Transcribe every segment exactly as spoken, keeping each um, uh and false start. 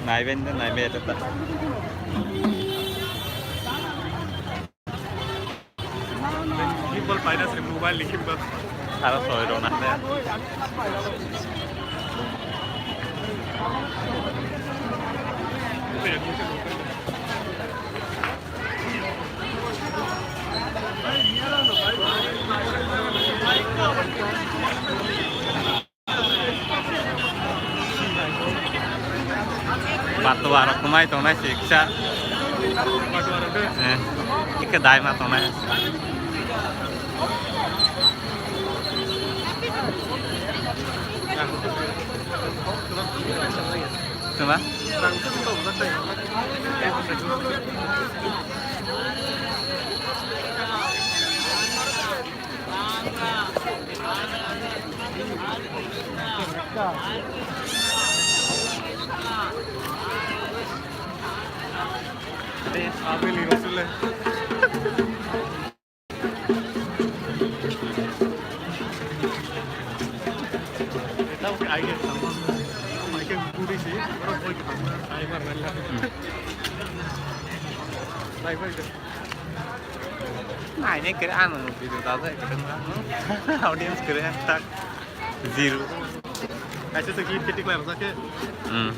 Naiben de naibe ta. Gimbal paina se mobile ni gimbal. Aro soi rona. Patuwa rok kwmai tongnai se kisa. Eh, ike dai ma tongnai. Tuma? Nainai kwrwi, ano video dajak kwrwi wngkha. Audience kwrwi wngkha. Zero. Kaisa se hit khe tikla rwjak khe. Hmm.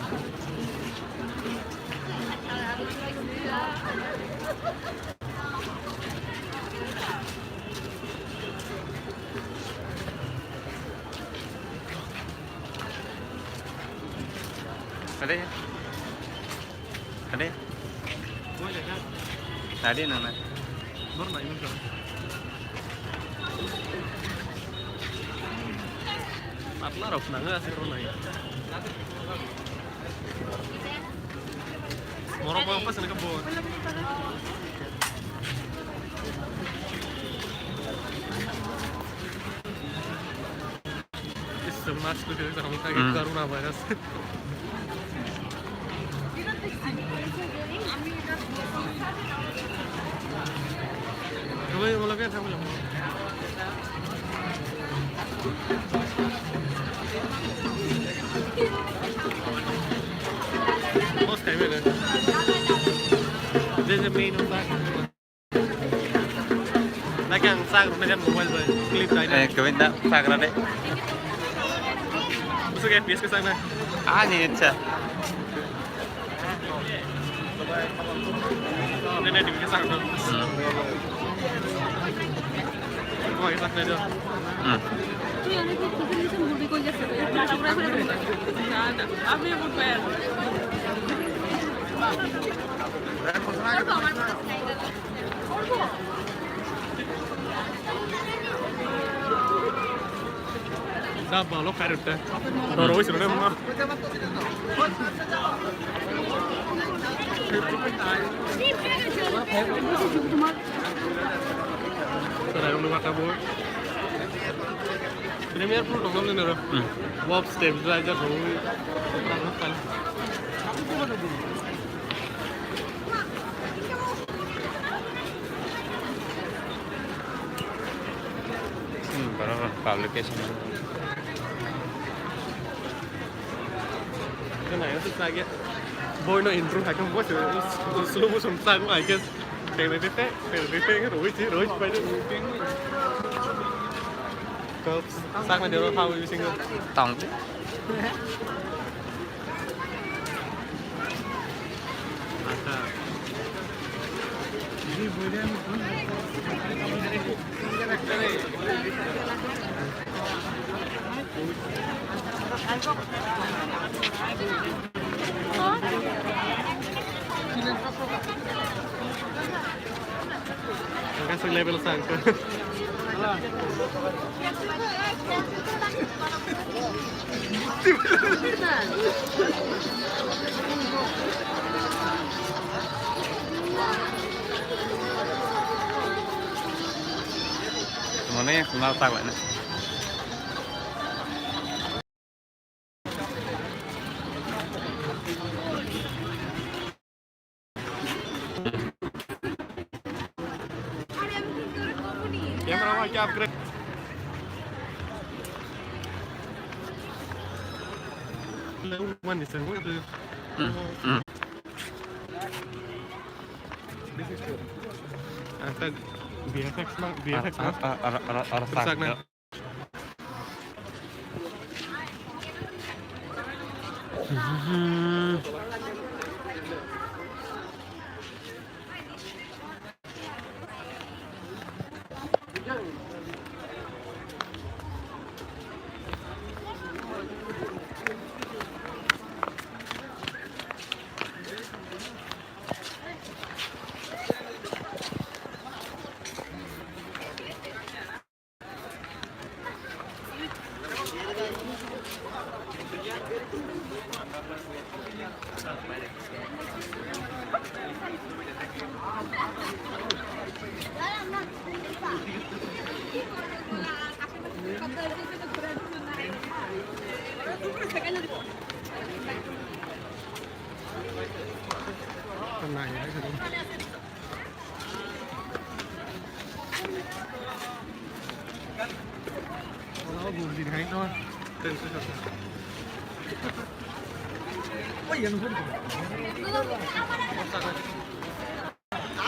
Ade. Ade. Ade nana. Patla rok nang aswk rw nai. Morok ma pas nang bo. Is mask ko jai sa hum ka Hmm. Corona virus. Wala wala kya tha wala. Boss time hai na. This is the main of that. Lagi ang sak rwna jan mobile bai clip dai na. Eh, kawin da sak rwna de. Busuk F P S ka sak na. Ah, ni acha. Nene T V ka sak na. Hmm. Kawai sak na do. Hmm. Da balo khairut te. Doro wis rone ma. Sarai ulu kata bo. Premier Pro tongkol ni nero. Hmm. Wop stabilizer roi. Hmm, boro publication. Boy no intro hakhe bo se slow motion sa ko hakhe. Teng teng teng teng roi si roi pai. Ko sak na dero kha wi singo. Tong. Kasik level sa ang. Mane mal tak lai na. Camera wall kya upgrade? Mani sangwi tu. Hmm, hmm. Ang tag V F X lang, V F X lang. Ar, ar, ar, ar, ar, Sakna.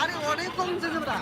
আরে অনেক কম হচ্ছে তোমরা।